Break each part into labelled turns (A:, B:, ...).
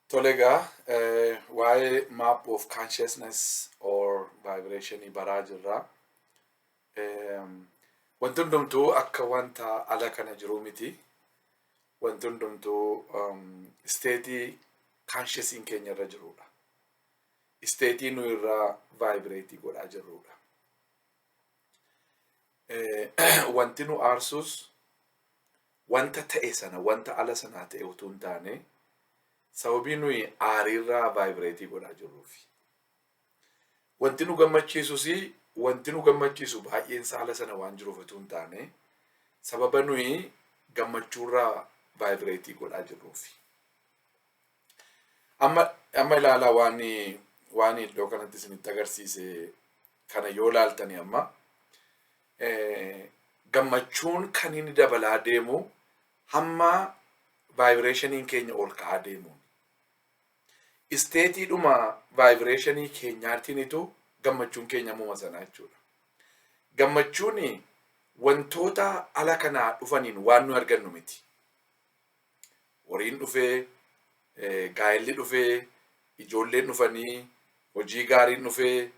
A: Tole egaa, waa'ee map of consciousness or vibration baraa jirra. Wanti hundumtuu akka wanta ala kana jiruu miti. Wanti hundumtuu state consciousiin keenya irra jirudha. State nu irraa vibrate godhaa jirrudha. Wanti nu aarsus wanta ta'e sana, wanta ala sanaa ta'e utuu hin taane, sababii nuyi aariirraa vibrate godhaa jirruufi. Wanti nu gammachiisus, wanti nu gammachiisu baay'een isaa ala sana waan jiruuf utuu hin taane, sababa nuyi gammachuurraa vibrate godhaa jirruufi. Amma ilaalaa, waan iddoo kanatti isinitti agarsiise kana yoo ilaaltani, amma gammachuun kan inni dabalaa deemu hamma vibrationiin keenya ol ka'aa deemuun. Stateiidhuma vibration keenyaatiinitu gammachuun keenya ammuma sanaa jechuudha. Gammachuun wantoota ala kanaa dhufaniin waan nu argannu miti. Horiin dhufee, gaa'elli dhufee, ijoolleen dhufanii, hojii gaariin dhufee,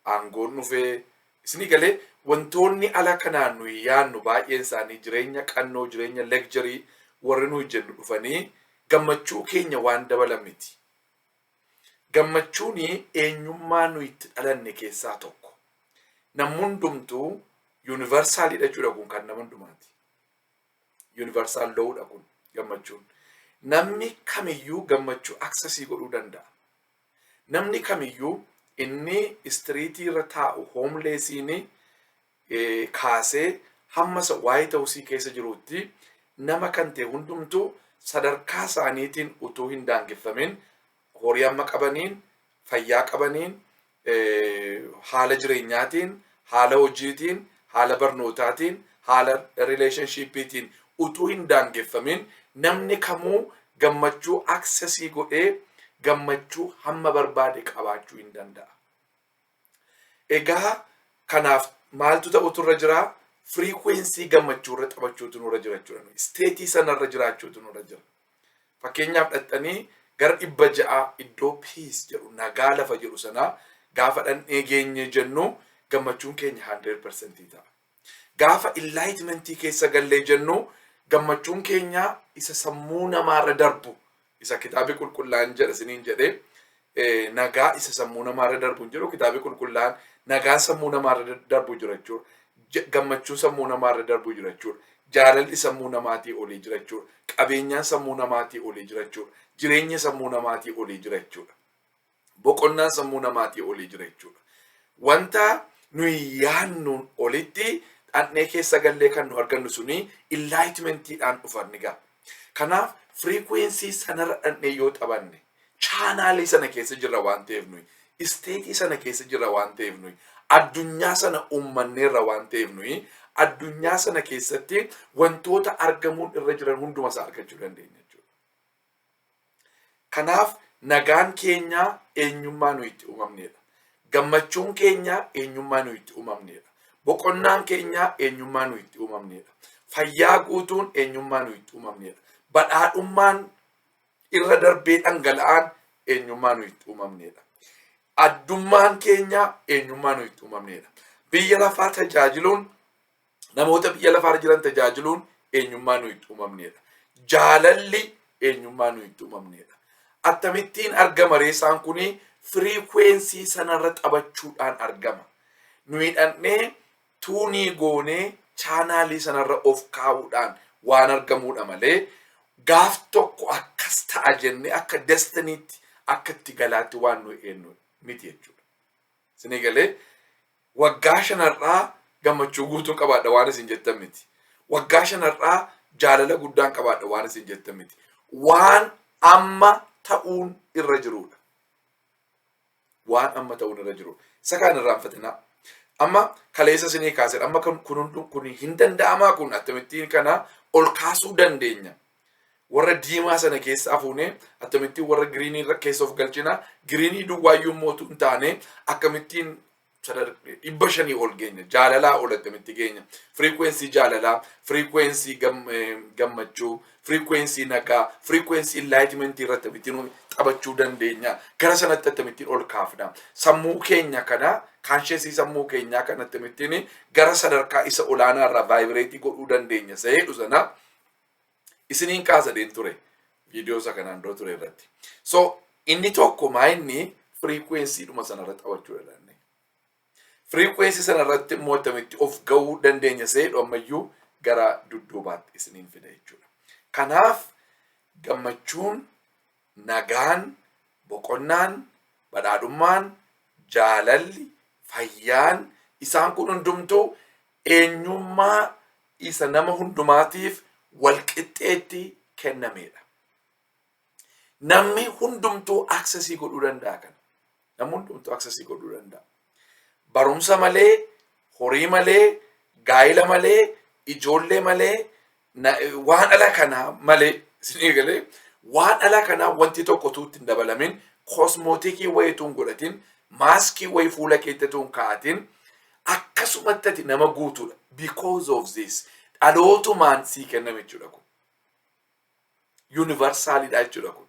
A: aangoon dhufee, isinii galee, wantoonni ala kanaan nuyi yaannu baay'een isaanii, jireenya qannoo, jireenya luxury warri nuyi jennu dhufanii gammachuu keenya waan dabalan miti. Gammachuun eenyummaa nuyi itti dhalanne keessaa tokko. Namni hundumtuu universalidha jechuudha, kun kan nama hundumaati. Universal lawdha kun gammachuun. Namni kamiyyuu gammachuu access godhuu danda'a. Namni kamiyyuu, inni street irra taa'u, homelessiin kaasee hamma isa White House keessa jirutti, nama kan ta'e hundumtuu sadarkaa isaaniitiin utuu hin daangeffamin, horii amma qabaniin, fayyaa qabaniin, haala jireenyaatiin, haala hojiitiin, haala barnootaatiin, haala relationshipiitiin utuu hin daangeffamin, namni kamuu gammachuu access godhee gammachuu hamma barbaade qabaachuu hin danda'a. Egaa kanaaf maaltu ta'utu irra jira? Frequency gammachuu irra taphachuutu nurra jira jechuudha. State sanarra jiraachuutu nurra jira. Fakkeenyaaf, dhaxxanii gara 600 iddoo peace jedhu, nagaa lafa jedhu sanaa gaafa dhandhee geenye jennu, gammachuun keenya 100% ta'a. Gaafa enlightenmentii keessa gallee jennu, gammachuun keenya isa sammuu namaarra darbu, isa Kitaabi Qulqullaa'an jedha isiniin jedhee, nagaa isa sammuu namaarra darbu hin jedhu Kitaabi Qulqullaa'an. Nagaan sammuu namaarra darbu jira jechuudha. Gammachuun sammuu namaarra darbu jira jechuudha. Jaalalli sammuu namaatii olii jira jechuudha. Qabeenyaan sammuu namaatii olii jira jechuudha. Jireenya sammuu namaatii olii jira jechuudha. Boqonnaan sammuu namaatii olii jira jechuudha. Wanta nuyi yaannuun olitti dhandhee keessa gallee kan nu argannu suni enlightenmentiidhaan dhufan ni ga'a. Kanaaf frequency sanarra dhandhee yoo taphanne, channel sana keessa jirra waan ta'eef, nuyi state sana keessa jirra waan ta'eef, nuyi addunyaa sana uummanneerra waan ta'eef, nuyi addunyaa sana keessatti wantoota argamuun irra jiran hunduma isaa argachuu dandeenya jechuudha. Kanaaf nagaan keenya eenyummaa nuyi itti uumamnedha. Gammachuun keenya eenyummaa nuyi itti uumamnedha. Boqonnaan keenya eenyummaa nuyi itti uumamnedha. Fayyaa guutuun eenyummaa nuyi itti uumamnedha. Badhaadhummaan irra darbee dhangala'aan eenyummaa nuyi itti uumamnedha. Addummaan keenya eenyummaa nuyi itti uumamnedha. Biyya lafaa tajaajiluun, namoota biyya lafaarra jiran tajaajiluun eenyummaa nuyi itti uumamnedha. Jaalalli eenyummaa nuyi itti uumamnedha. Akkamittiin argama reessaan kuni? Frequency sanarra taphachuudhaan argama. Nuyi dhandhee tune goonee channel sanarra of kaa'uudhaan waan argamudha malee, gaaf tokko akkas ta'a jennee akka destinytti, akka itti galaatti waan nuyi eenyu miti jechuudha. Isinii galee, waggaa 5rraa gammachuu guutuu qabaadha waan isin jettan miti. Waggaa 5rraa jaalala guddaan qabaadha waan isin jettan miti. Waan amma ta'uun irra jirudha. Waan amma ta'uun irra jirudha. Isa kaan irraanfatinaa. Amma kaleessa isinii kaasedha. Amma kun hin danda'amaa, kun akkamittiin kana ol kaasuu dandeenya? Warra diimaa sana keessa hafuunee akkamittiin warra green irra keessa of galchina? Green duwwaayyuu mootu hin taane, akkamittiin 500 ol geenya? Jaalalaa ol attamitti geenya? Frequency jaalalaa, frequency gammachuu, frequency nagaa, frequency enlightenment irratti akkamittiin taphachuu dandeenya? Gara sanatti akkamittiin ol kaafna sammuu keenya kana? Conscious sammuu keenyaa kana akkamittiin gara sadarkaa isa olaanaa irraa vibrate godhuu dandeenya isa jedhu sana isiniin kaasadeen ture viidiyoo isa kanaan dura ture irratti. So inni tokko maa inni frequency dhuma sanarratti taphachuu dandeenya. Frequency sanarratti immoo akkamitti of ga'uu dandeenya isa jedhu ammayyuu gara dudduubaatti isiniin fida jechuudha. Kanaaf gammachuun, nagaan, boqonnaan, badhaadhummaan, jaalalli, fayyaan, isaan kun hundumtuu eenyummaa isa nama hundumaatiif walqixxeetti kennamedha. Namni hundumtuu access godhuu danda'a kana. Namni hundumtuu access godhuu danda'a. Barumsa malee, horii malee, gaa'ila malee, ijoollee malee, waan ala kanaa malee, isinii galee, waan ala kanaa wanti tokko tuutti hin dabalamin, cosmetic wayituu hin godhatin, mask wayii fuula keetti hin kaa'atin, akkasumatti ati nama guutuudha. Because of this, dhalootumaan sii kenname jechuudha kun. Universalidha jechuudha kun.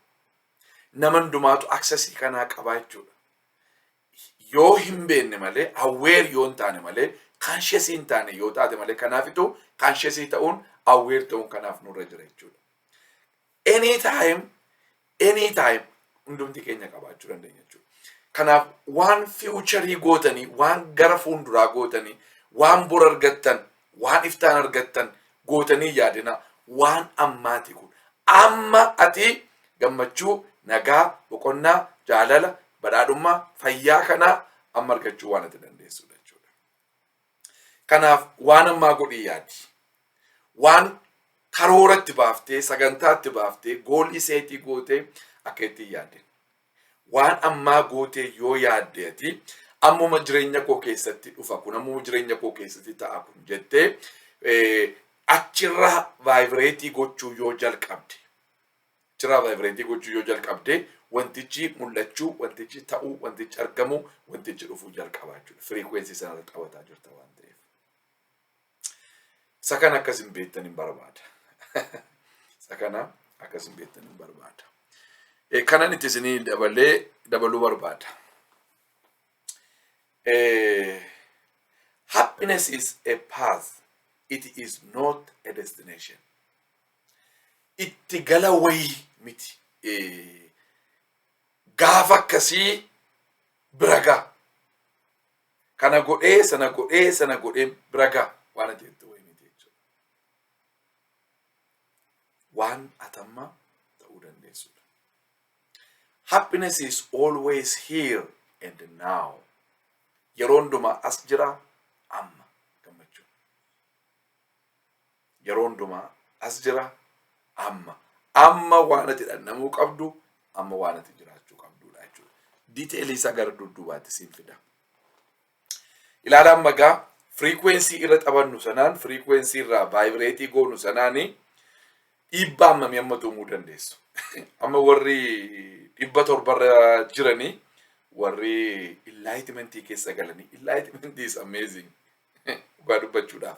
A: Nama hundumaatu access kanaa qabaa jechuudha. Yoo hin beekne malee, aware yoo hin taane malee, conscious hin taane yoo taate malee. Kanaafitu conscious ta'uun, aware ta'uun kanaaf nurra jira jechuudha. Anytime, anytime hundumti keenya qabaachuu dandeenya jechuudha. Kanaaf waan future gootanii, waan gara fuulduraa gootanii, waan bor argattan, waan iftaan argattan gootanii yaadina. Waan ammaati kun. Amma ati gammachuu, nagaa, boqonnaa, jaalala, badhaadhummaa, fayyaa kanaa amma argachuu waan ati dandeessudha jechuudha. Kanaaf waan ammaa godhii yaadi. Waan karooratti baaftee, sagantaatti baaftee, goal set gootee akka ittiin yaadde. Waan ammaa gootee yoo yaadde, ati ammuma jireenya koo keessatti dhufa kun, ammuma jireenya koo keessatti ta'a kun jettee achirraa vibrate gochuu yoo jalqabde, achirraa vibrate gochuu yoo jalqabde, wantichi mul'achuu, wantichi ta'uu, wantichi argamuu, wantichi dhufuu jalqabaa jechuudha. Frequency sanarra taphataa jirta waan ta'eef. Isa kana akkas hin beektan hin barbaada. Isa kana akkas hin beektan hin barbaada. Kanan itti isinii dabalee dabaluu barbaada. Happiness is a path. It is not a destination. Itti gala wayii miti. Gaafa akkasii bira ga'a. Kana godhee, sana godhee, sana godhee bira ga'a waan ati jettu wayii miti jechuudha. Waan atamma ta'uu dandeessudha. Happiness is always here and now. Yeroo hundumaa as jira, amma gammachuun. Yeroo hundumaa as jira, amma. Amma waan ati dhandhamuu qabdu, amma waan ati jiraachuu qabdudha jechuudha. Detail isaa gara dudduubaatti siin fida. Ilaalaan magaa frequency irra taphannu sanaan, frequency irraa vibrate goonu sanaani, dhiibbaa hammamii amma uumuu dandeessu. Amma warri 700rra jiranii, warri enlightenment keessa galanii, enlightenment is amazing dhugaa dubbachuudhaaf.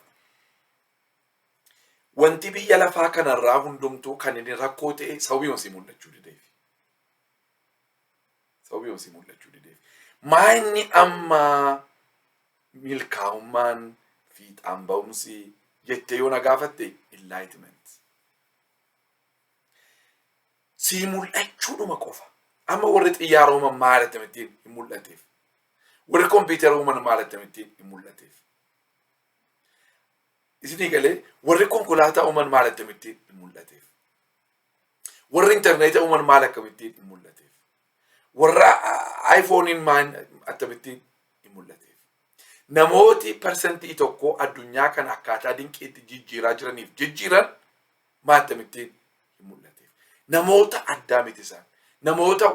A: Wanti biyya lafaa kanarraa hundumtuu kan inni rakkoo ta'e sababii sii mul'achuu dideef. Sababii sii mul'achuu dideef. Maa inni amma milkaa'ummaan, fiixaan ba'umsi jettee yoo na gaafatte, enlightenment. Sii mul'achuudhuma qofa. Amma warri xiyyaara uuman maal akkamittiin hin mul'ateef? Warri kompiitara uuman maal akkamittiin hin mul'ateef? Isinii galee, warri konkolaataa uuman maal akkamittiin hin mul'ateef? Warri intarneeta uuman maal akkamittiin hin mul'ateef? Warra iPhoneiin maal akkamittiin hin mul'ateef? Namooti 1% addunyaa kana akkaataa dinqiitti jijjiiraa jiraniif jijjiiran maal akkamittiin hin mul'ateef? Namoota addaa miti isaan. Namoota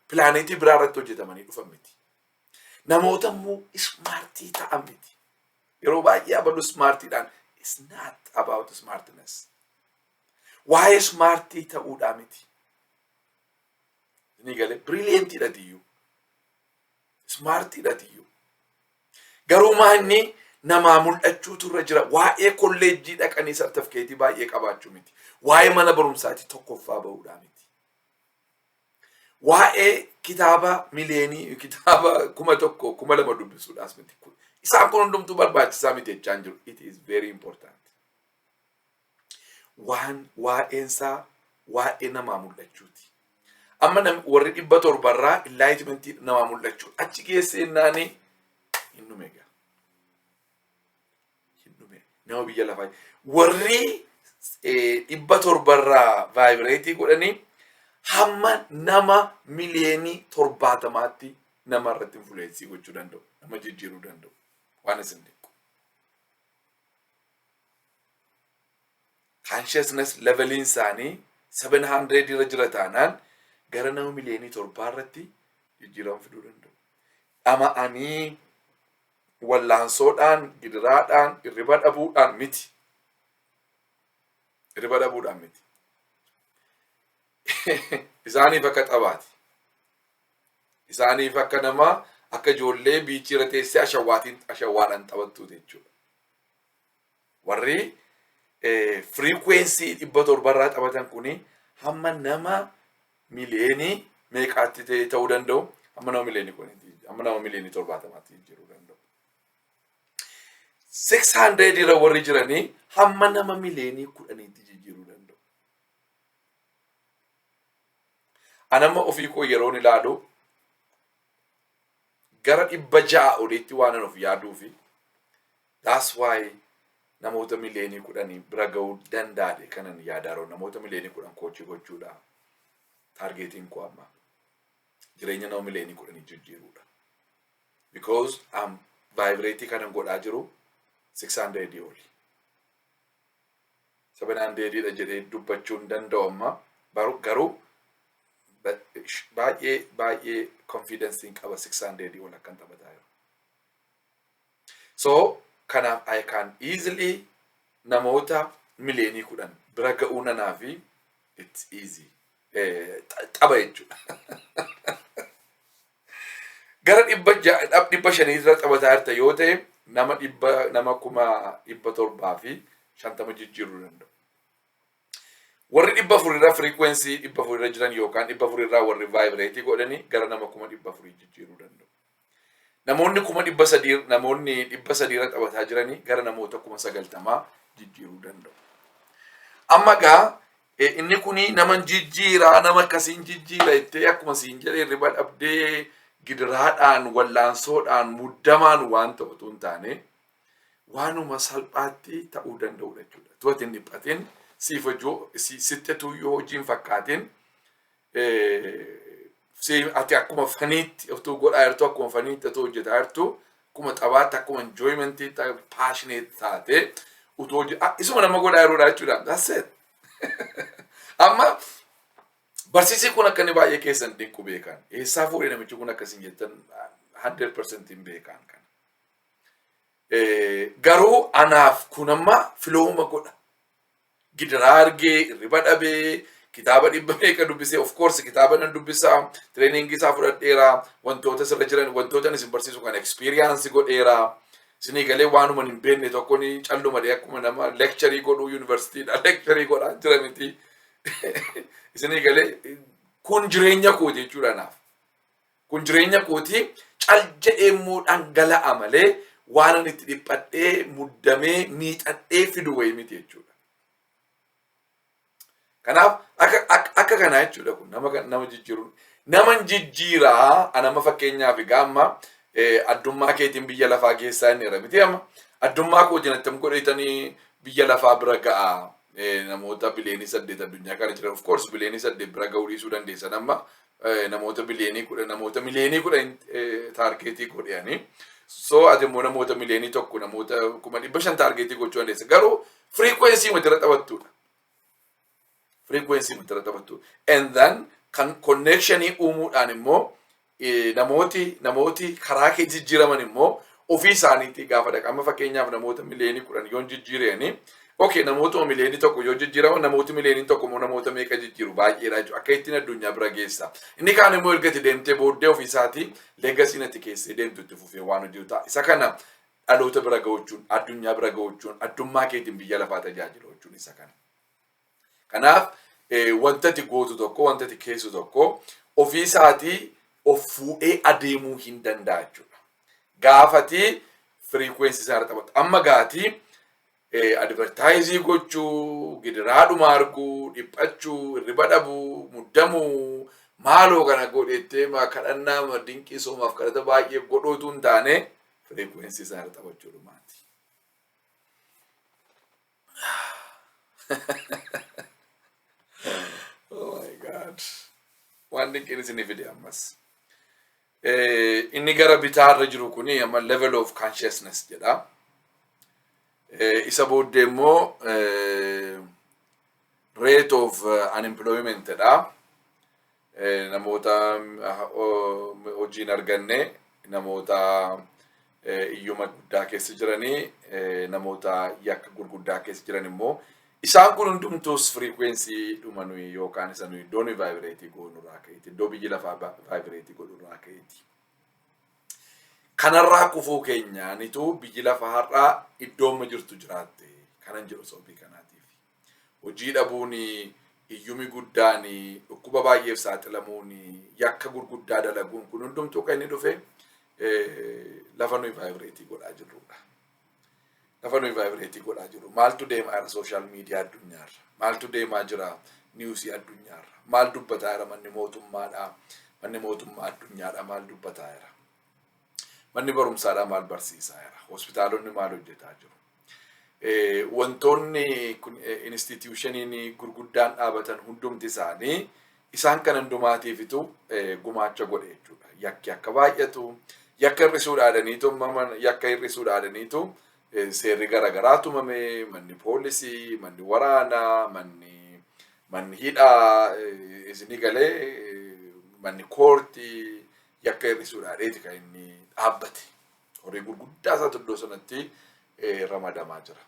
A: planet biraa irratti hojjetamanii dhufan miti. Namoota immoo smart ta'an miti. Yeroo baay'ee abalu smartiidhaan, it's not about smartness. Waa'ee smart ta'uudhaa miti. Isinii galee, brilliantiidha tiyyuu. Smartiidha tiyyuu. Garuu maanni namaa mul'achuutu irra jira. Waa'ee kolleejjii dhaqanii sartifikeetii baay'ee qabaachuu miti. Waa'ee mana barumsaati tokkoffaa bahuudhaa miti. Waa'ee kitaaba miliyeenii, kitaaba 1000, 2000 dubbisuudhaas miti. Isaan kun hundumtuu barbaachisaa miti jechaan jiru. It is very important. Waan waa'eensaa waa'ee namaa mul'achuuti. Amma warri 700rraa enlightenmentii namaa mul'achuu achi geessee naanii hin dhume egaa. Hin dhume nama biyya lafaa. Warri 700rraa vibrate godhanii hamma nama 70 miliyoonitti nama irratti influence gochuu danda'u. Nama jijjiiruu danda'u. Waan isin dinqu. Consciousness leveliin isaanii 700 irra jira taanaan gara nama 7 miliyoonii irratti jijjiirama fiduu danda'u. Dhama'anii, wallaansoodhaan, gidiraadhaan, hirriba dhabuudhaan miti. Hirriba dhabuudhaan miti. Isaaniif akka taphaati. Isaaniif akka nama akka ijoollee beachii irra teessee ashawaatiin ashawaadhaan taphattuuti jechuudha. Warri frequency 700rraa taphatan kuni hamma nama miliyoonii meeqaatti ta'uu danda'u? Hamma nama 10 miliyoonii, hamma nama 70 miliyoonitti jijjiiruu danda'u. 600 irra warri jiranii hamma nama 10 miliyooniitti jijjiiruu danda'u. Anamma ofii koo yeroon ilaalu gara 600 oliitti waan an of yaaduu fi that's why namoota 10 miliyoonii bira ga'uu danda'e kanan yaadaa jiru. Namoota 10 miliyoonii coach gochuudha. Targetiin koo amma jireenya nama 10 miliyoonii jijjiiruudha. Because I'm vibrate kanan godhaa jiru 600 oli. 700 dha jedhee dubbachuu hin danda'u amma, garuu baay'ee baay'ee confidence qaba 600 ol akkan taphataa jiru. So kanaaf I can easily namoota 10 miliyoonii bira ga'uu nanaa fi it's easy. Tapha jechuudha. Gara 500 irra taphataa jirta yoo ta'e, nama 750,000 jijjiiruu danda'u. Warri 400rra, frequency 400rra jiran yookaan 400rraa warri vibrate godhanii gara nama 400,000 jijjiiruu danda'u. Namoonni 300,000, namoonni 300rra taphataa jiranii gara namoota 90,000 jijjiiruu danda'u. Amma gaa inni kuni nama jijjiiraa, nama akkasiin jijjiira jettee akkuma siin jedhee hirriba dhabdee, gidiraadhaan, wallaansoodhaan, muddamaan waan ta'u otoo hin taane, waanuma salphaatti ta'uu danda'udha jechuudha. Utuu ati hin dhiphatin, siif hojii sitti tuyyoo hojii hin fakkaatin, ati akkuma funiitti utuu godhaa jirtu, akkuma funiitti utuu hojjetaa jirtu, akkuma taphaatti, akkuma enjoymentii, passionate taate utuu hojii isuma nama godhaa jiruudha jechuudha. That's it. Amma barsiisii kun akka inni baay'ee keessan dinqu beekan. Eessaa fuudhee namichi kun akkasiin jettan 100% hin beekan kana. Garuu anaaf kun amma flowuma godha. Gidiraa argee, hirriba dhabee, kitaaba dhibba meeqa dubbisee, of course kitaaba nan dubbisaa, trainingii isaa fudhadheera, wantoota sirra jiran, wantoota isin barsiisu kan experience godheera. Isinii galee, waanuma hin beekne tokko ni calluma dhee akkuma nama lecture godhuu yuunivarsiitiidha lecture godhaa jira miti. Isinii galee, kun jireenya kooti jechuudha naaf. Kun jireenya kooti, cal jedhee immoo dhangala'a malee waan ani itti dhiphadhee, muddamee, miixadhee fidu wayii miti jechuudha. Kanaaf akka kanaa jechuudha kun nama nama jijjiiruun. Nama jijjiiraa anama fakkeenyaaf egaa amma addummaa keetiin biyya lafaa geessaa inni irra miti. Amma addummaa kootiin attam godhetanii biyya lafaa bira ga'a? Namoota 8 biliyoonii addunyaa kana jiran, of course 8 biliyoonii bira ga'uu dhiisuu dandeessan, amma namoota 10 biliyoonii, namoota 10 miliyoonii target godhanii. So ati immoo namoota 1 miliyoonii, namoota 500,000 target gochuu dandeessa, garuu frequency irra taphattudha. Frequency irra taphattu. And then kan connectionii uumuudhaan immoo namooti karaa kee jijjiiraman immoo ofii isaaniitii gaafa dhaqa. Amma fakkeenyaaf namoota 10 miliyoonii yoon jijjiiranii Okay, namoota 1 miliyoonii yoo jijjiiraman, namooti 1 miliyoonii immoo namoota meeqa jijjiiru? Baay'eedha jechuudha. Akka ittiin addunyaa bira geessa. Inni kaan immoo erga itti deemtee booddee ofiisaatii legacyn ati keessee deemtu itti fufee waan hojjetu ta'a. Isa kana dhaloota bira gahuuchuun, addunyaa bira gahuuchuun, addummaa keetiin biyya lafaa tajaajilu jechuun isa kana. Kanaaf wanta ati gootu tokko, wanta ati keessu tokko ofiisaatii of fuudhee adeemuu hin danda'a jechuudha. Gaafati frequency isaa irra taphatu. Amma gaatii advertise gochuu, gidiraadhuma arguu, dhiphachuu, hirriba dhabuu, muddamuu, maaloo kana godhettee kadhannaa dinqii soomaaf kadhata baay'ee godhootu hin taane, frequency isaa irra taphachuu dhumaati. Oh my God. Waan dinqiin isinii fide ammas. Inni gara bitaarra jiru kuni amma level of consciousness jedha. Isa booddee immoo rate of unemployment jedha. Namoota hojii hin arganne, namoota hiyyuma guddaa keessa jiranii, namoota yakka gurguddaa keessa jiran immoo, isaan kun hundumtuus frequency dhuma nuyi yookaan isa nuyi iddoo nuyi vibrate goonurraa ka'eeti, iddoo biyyi lafaa vibrate godhurraa ka'eeti. Kanarraa kufuu keenyaanitu biyyi lafaa har'aa iddoo amma jirtu jiraatte kanan jedhu sababii kanaatiif. Hojii dhabuun, hiyyumi guddaan, dhukkuba baay'eef saaxilamuun, yakka gurguddaa dalaguun kun hundumtuu kan inni dhufe lafa nuyi vibrate godhaa jirrudha. Lafa nuyi vibrate godhaa jirru. Maaltu deemaa jira social media addunyaarra? Maaltu deemaa jira news addunyaarra? Maal dubbataa jira manni mootummaadhaa? Manni mootummaa addunyaadhaa maal dubbataa jira? Manni barumsaadhaa maal barsiisaa jira? Hospitaalonni maal hojjetaa jiru? Wantoonni kun, institutioniin gurguddaan dhaabatan hundumti isaanii isaan kan hundumaatiifitu gumaacha godhe jechuudha. Yakki akka baay'atu, yakka hir'isuudhaadhaniitu seerri garaagaraa tumame, manni poolisii, manni waraanaa, manni hidhaa, isinii galee, manni koortii yakka hir'isuudhaadheeti kan inni dhaabbate. Horii gurguddaa isaatu iddoo sanatti ramadamaa jira.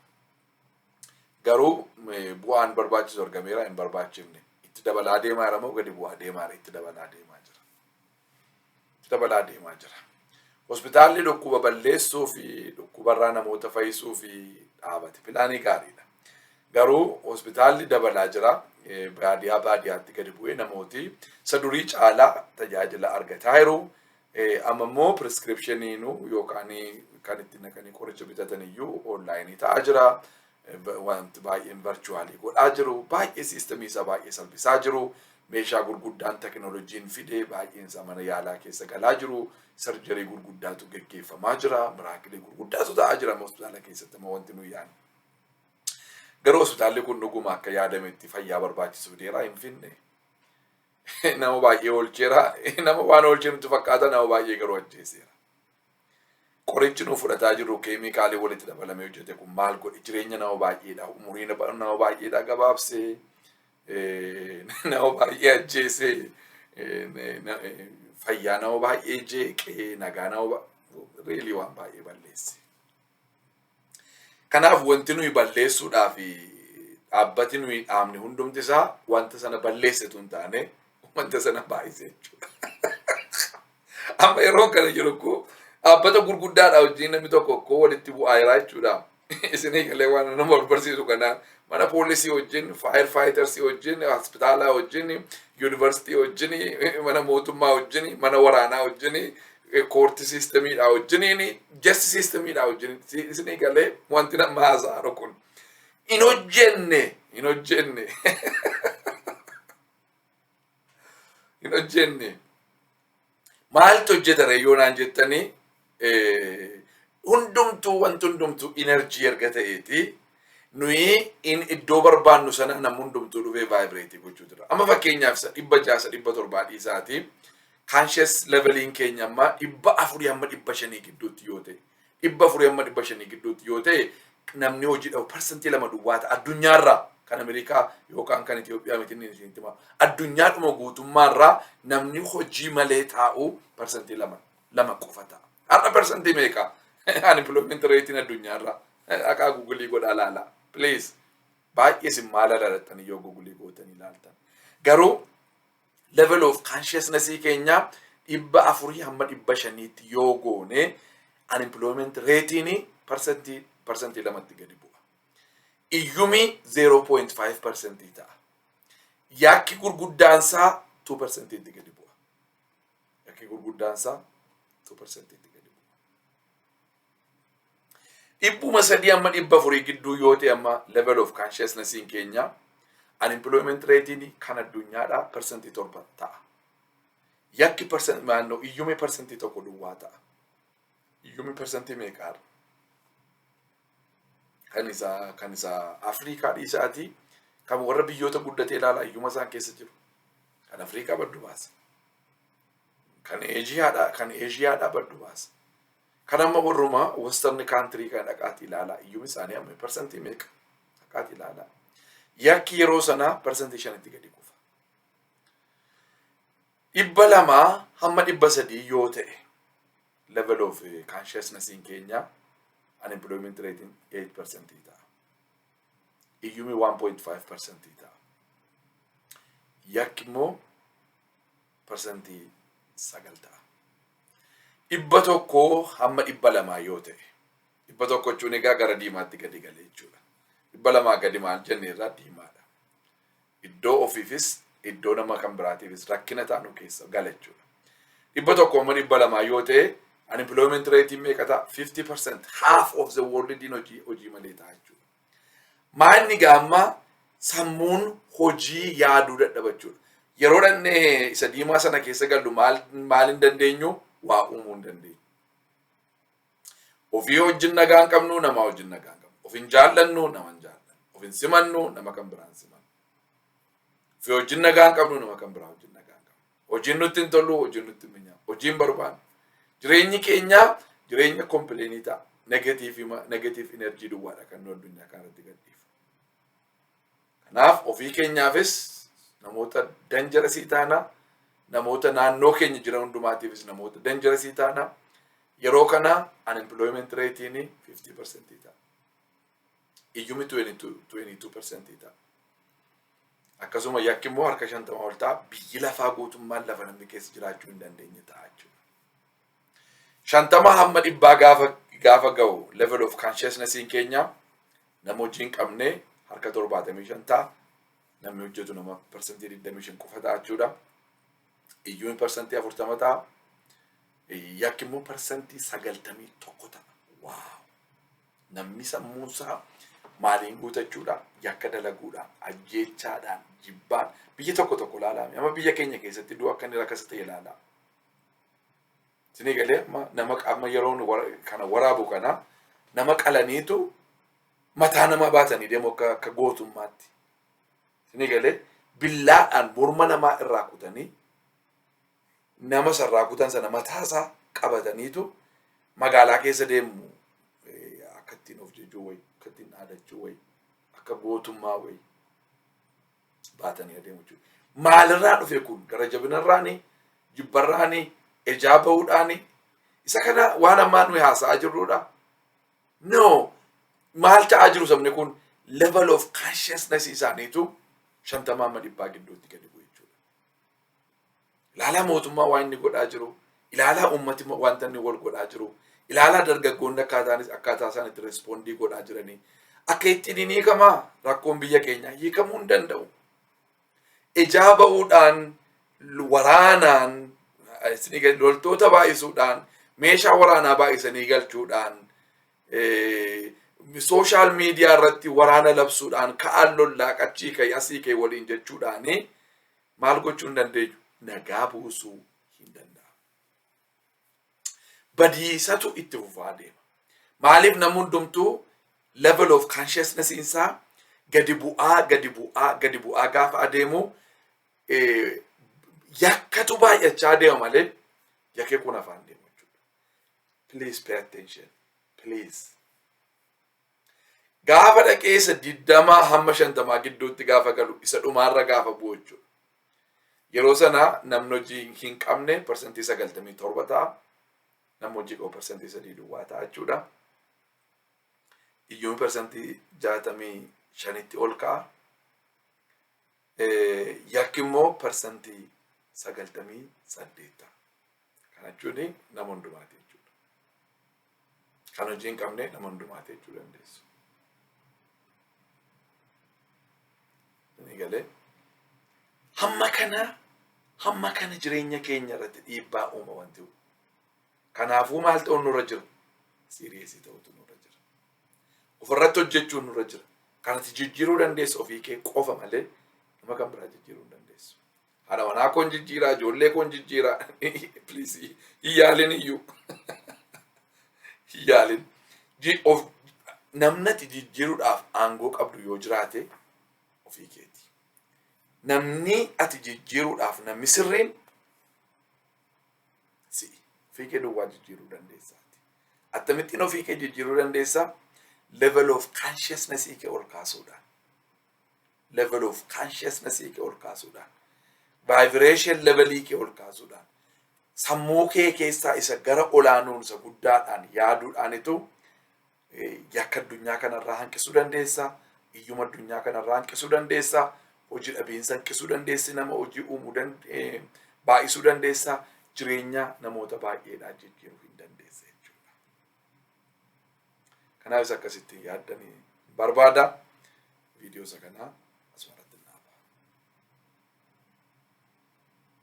A: Garuu bu'aan barbaachisu argameera? Hin barbaachifne. Itti dabalaa deemaa jira moo gadi bu'aa deemaa jira? Itti dabalaa deemaa jira. Itti dabalaa deemaa jira. Hospitaalli dhukkuba balleessuu fi dhukkubarraa namoota fayyisuu fi dhaabate. Plan gaariidha. Garuu hospitaalli dabalaa jira. Baadiyaa baadiyaatti gadi bu'ee namooti isa durii caalaa tajaajila argataa jiru. Amma immoo prescriptioniinuu yookaan kan ittiin naqanii qoricha bitatan iyyuu online ta'aa jira. Wanti baay'een virtual godhaa jiru. Baay'ee system isaa baay'ee salphisaa jiru. Meeshaa gurguddaan teknooloojiin fide baay'een isaa mana yaalaa keessa galaa jiru. Surgery gurguddaatu geggeeffamaa jira. Miracle gurguddaatu ta'aa jira hospitaala keessatti amma wanti nuyi yaadnu. Garuu hospitaalli kun dhuguma akka yaadametti fayyaa barbaachisu fideera? Hin finne. Nama baay'ee oolcheera. Nama waan oolchee nutti fakkaata, nama baay'ee garuu ajjeeseera. Qorichi nu fudhataa jirru keemikaalii walitti dabalamee hojjete kun maal godhe? Jireenya nama baay'eedha. Umurii nama baay'eedha gabaabsee, nama baay'ee ajjeesee, fayyaa nama baay'ee jeeqee, nagaa nama really waan baay'ee balleesse. Kanaaf wanti nuyi balleessuudhaaf dhaabbati nuyi dhaabne hundumti isaa wanta sana balleessitu hin taane, wanta sana baay'ise jechuudha. Amma yeroo kana jiru koo dhaabbata gurguddaadha wajjin namni tokko koo walitti bu'aa jira jechuudha. Isinii galee waan nama wal barsiisu kanaan mana poolisii wajjin, fire fighters wajjin, hospitaalaa wajjin, yuunivarsiitii wajjin, mana mootummaa wajjin, mana waraanaa wajjin, court systemiidha wajjiniin, justice systemiidha wajjin, isinii galee wanti nama haasa'aa kun. Hin hojjenne, hin hojjenne. Hin hojjenne. Maaltu hojjeta yoo naan jettanii, hundumtuu, wanti hundumtuu energy erga ta'eeti, nuyi in iddoo barbaannu sana namni hundumtuu dhufee vibrate gochuu jira. Amma fakkeenyaaf isa 600, isa 700 dhiisaati. Conscious leveliin keenya amma 400 hamma 500 gidduutti yoo ta'e, 400 hamma 500 gidduutti yoo ta'e, namni hojii dhabu 2% duwwaa ta'a addunyaarraa. Kan Ameerikaa yookaan kan Itoophiyaa miti inni isinitti himaa. Addunyaadhuma guutummaarraa namni hojii malee taa'u 2% qofa ta'a. Har'a persentii meeqa? Unemployment ratein addunyaarraa. Aqaa Google godhaa laalaa. Please. Baay'ee isin maal alaalattanii yoo Google gootanii ilaaltan. Garuu level of consciousness keenya 400 hamma 500tti yoo goone, unemployment ratein 2%tti gadi bu'a. Iyyumi 0.5% ta'a. Yakki gurguddaansaa 2%tti gadi bu'a. Yakki gurguddaansaa 2%tti gadi bu'a. 300 hamma 400 gidduu yoo ta'e amma level of consciousness keenya, unemployment ratein kan addunyaadhaa 7% ta'a. Yakki naannoo iyyumi 1% duwwaa ta'a. Iyyumi persentii meeqaadha? Kan isa Afrikaa dhiisaatii kan warra biyyoota guddatee ilaalaa, iyyuma isaan keessa jiru. Kan Afrikaa baddu baasa. Kan Eeshiyaadhaa baddu baasa. Kan amma warruma western country kan dhaqaatii ilaalaa, iyyumi isaanii amma persentii meeqa? Dhaqaatii ilaalaa. Yakki yeroo sanaa 5%tti gadi kufa. 200 hamma 300 yoo ta'e level of consciousness keenya, unemployment rate 8% ta'a. Iyyumi 1.5% ta'a. Yakki immoo 9% ta'a. 100 hamma 200 yoo ta'e, 100 jechuun egaa gara diimaatti gadi galee jechuudha. 200 gadi maal jenne irraa diimaadha. Iddoo ofiifis iddoo nama kan biraatiifis rakkina taanu keessa gala jechuudha. 100 hamma 200 yoo ta'e unemployment rate meeqa ta'a? 50%, half of the world hojii malee ta'a jechuudha. Maanni gaamma sammuun hojii yaaduu dadhaba jechuudha. Yeroo dhannee isa diimaa sana keessa gallu maal maal hin dandeenyu? Waa uumuu hin dandeenyu. Ofii wajjin nagaa hin qabnu, namaa wajjin nagaa hin qabnu. Of hin jaallannu, nama hin jaallannu. Of hin simannu, nama kan biraan simannu. Ofii wajjin nagaa hin qabnu, nama kan biraa wajjin nagaa hin qabnu. Hojiin nutti hin tolu, hojiin nutti hin minyaawu. Hojii hin barbaannu. Jireenyi keenya jireenya complain ta'a. Negative energy duwwaadha kan nu addunyaa kanarratti gadhiifu. Kanaaf ofii keenyaafis namoota dangerous taana, namoota naannoo keenya jiran hundumaatiifis namoota dangerous taana. Yeroo kana unemployment ratein 50% ta'a. Iyyumi 22% ta'a. Akkasuma yakki immoo harka 50 ol ta'a. Biyyi lafaa guutummaan lafa namni keessa jiraachuu hin dandeenye ta'a jechuudha. 50 hamma 100 gaafa ga'u level of consciousness keenya, nama hojii hin qabne harka 75 ta'a. Namni hojjetu nama 25% qofa ta'a jechuudha. Iyyuun 40% ta'a. Yakki immoo 91% ta'a. Wow! Namni sammuunsaa maaliin guutachuudha? Yakka dalaguudhaan, ajjeechaadhaan, jibbaan. Biyya tokko tokko ilaalaa. Amma biyya keenya keessatti du'a akka inni rakkasa ta'e ilaalaa. Isinii galee? Amma nama amma yeroo kana waraabu kana nama qalaniitu mataa namaa baatanii deemu akka gootummaatti. Isinii galee? Billaadhaan morma namaa irraa kutanii, nama sarraa kutan sana mataasaa qabataniitu magaalaa keessa deemu, akka ittiin of jejuu wayi, akka ittiin dhaadachuu wayi, akka gootummaa wayi baatanii adeemu jechuudha. Maalirraa dhufe kun? Gara jabinarraani, jibbarraani, ejaa bahuudhaani? Isa kana waan ammaa nuyi haasa'aa jirrudha. No, maal ta'aa jiru sabni kun? Level of consciousness isaaniitu 50 hamma 100 gidduutti gadi bu'e jechuudha. Ilaalaa mootummaa waan inni godhaa jiru, ilaalaa uummati wanta inni wal godhaa jiru, ilaalaa dargaggoonni akkaataa isaan itti respond godhaa jiranii. Akka ittiin hin hiikamaa rakkoon biyya keenyaa hiikamuu hin danda'u. Ijaa ba'uudhaan, waraanaan, loltoota baay'isuudhaan, meeshaa waraanaa baay'isanii galchuudhaan, social media irratti waraana labsuudhaan, ka'aan lollaa, qachii ka'e, asii ka'e waliin jechuudhaan maal gochuu hin dandeenyu? Nagaa buusuu hin danda'amu. Badiisatu itti fufaa deema. Maaliif? Namni hundumtuu level of consciousness isaa gadi bu'aa, gadi bu'aa, gadi bu'aa gaafa adeemu, yakkatu baay'achaa deema malee yakkee kun afaan deemu jechuudha. Please pay attention. Please. Gaafa dhaqee isa 20 hamma 50 gidduutti gaafa galu, isa dhumaarra gaafa bu'u jechuudha. Yeroo sana namni hojii hin qabne 97% ta'a. Namni hojii qabu 3% duwwaa ta'a jechuudha. Iyyuun persentii jaatamii 5tti ol ka'a. Yakki immoo 98% ta'a. Kana jechuun nama hundumaati jechuudha. Kan hojii hin qabne nama hundumaati jechuu dandeessu. Ni galee. Hamma kana jireenya keenya irratti dhiibbaa uuma wanti kun. Kanaafuu maal ta'uun nurra jira? Serious ta'utu nurra jira. Ofirratti hojjechuun nurra jira. Kanati jijjiiruu dandeessu ofii kee qofa malee nama kan biraa jijjiiruu hin dandeessu. Haadha manaa koon jijjiiraa, ijoollee koon jijjiiraa. Please, hin yaalin iyyuu. Hin yaalin. Of namni ati jijjiiruudhaaf aangoo qabdu yoo jiraate ofii keeti. Namni ati jijjiiruudhaaf namni sirriin si'i. Ofii kee duwwaa jijjiiruu dandeessaati. Akkamittiin ofii kee jijjiiruu dandeessaa? Level of consciousness kee ol kaasuudhaan. Level of consciousness kee ol kaasuudhaan. Vibration levelii kee ol kaasuudhaan. Sammuu kee keessaa isa gara olaanuun, isa guddaadhaan yaaduudhaanitu yakka addunyaa kanarraa hanqisuu dandeessaa. Hiyyuma addunyaa kanarraa hanqisuu dandeessaa. Hojii dhabiinsa hanqisuu dandeessi, nama hojii uumuu baay'isuu dandeessaa. Jireenya namoota baay'eedhaa jijjiiruu hin dandeessa jechuudha. Kanaafis akkasittiin yaaddanii barbaada. Viidiyoo isa kanaa asuma irratti